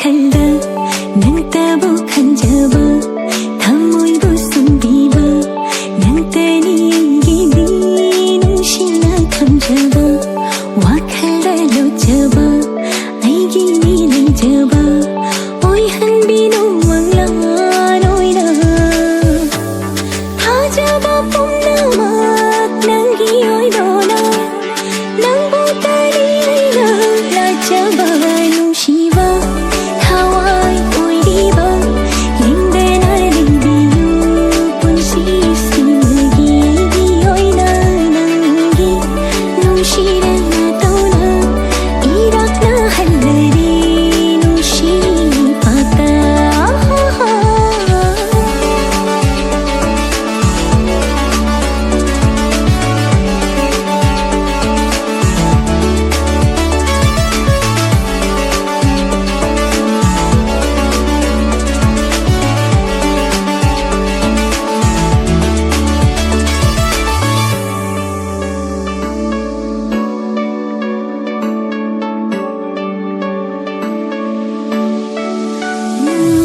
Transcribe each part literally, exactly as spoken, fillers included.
ꯅꯪꯇꯕꯨ ꯈꯟꯖꯕ, ꯊꯃꯣꯏꯕꯨ ꯁꯨꯝꯕꯤꯕ, ꯅꯪꯇꯅꯤ ꯑꯩꯒꯤꯗꯤ ꯅꯨꯡꯁꯤꯅ ꯊꯝꯖꯕ, ꯋꯥꯈꯜꯗ ꯂꯣꯠꯆꯕ, ꯑꯩꯒꯤꯅꯤ ꯂꯩꯖꯕ, ꯑꯣꯏꯍꯟꯕꯤꯅꯨ ꯃꯪꯂꯥꯟ ꯑꯣꯏꯅ꯫ ꯊꯥꯖꯕ ꯄꯨꯝꯅꯃꯛ ꯅꯪꯒꯤ ꯑꯣꯏꯗꯣꯏꯅ, ꯅꯪꯕꯨ ꯇꯔꯤꯅ ꯂꯥꯠꯆꯕ ꯅꯨꯡꯁꯤꯕ, ꯊꯋꯥꯏ ꯑꯣꯏꯔꯤꯕ, ꯂꯦꯡꯗꯅ ꯂꯩꯕꯤꯌꯨ ꯄꯨꯟꯁꯤꯁꯤꯃꯒꯤ ꯑꯣꯏꯅ ꯅꯪꯒꯤ ꯅꯨꯡꯁꯤꯔꯅ ꯇꯧꯅ ꯏꯔꯥꯛꯅ ꯍꯜꯂꯔꯤ ꯅꯨꯡꯁꯤ ꯄꯥꯛꯇ꯫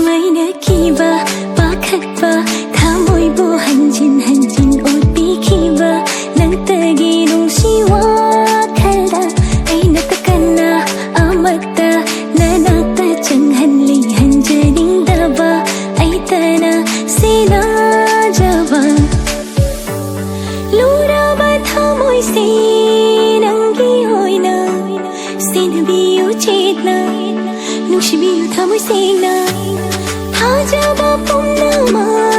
ꯂꯩꯅꯈꯤꯕ ꯄꯥꯈꯠꯄ ꯊꯃꯣꯏꯕꯨ ꯍꯟꯖꯤꯟ ꯍꯟꯖꯤꯟ ꯑꯣꯠꯄꯤꯈꯤꯕ ꯅꯪꯇꯒꯤ ꯅꯨꯡꯁꯤ ꯋꯥꯈꯜꯗ ꯑꯩꯅ ꯇꯀꯟꯅ ꯑꯃꯠꯇ ꯅꯅꯥꯛꯇ ꯆꯪꯍꯟ ꯂꯩꯍꯟꯖꯅꯤꯡꯗꯕ ꯑꯩꯇꯅ ꯁꯦꯟꯅꯖꯕ ꯂꯨꯔꯕ ꯊꯃꯣꯏꯁꯦ ꯅꯪꯒꯤ ꯑꯣꯏꯅ ꯁꯦꯟꯅꯕꯤꯌꯨ ꯆꯦꯠꯅ ꯅꯨꯡꯁꯤꯕꯤꯌꯨ ꯊꯃꯣꯏ ꯁꯦꯡꯅ ꯊꯥꯖꯕ ꯄꯨꯝꯅꯃꯛ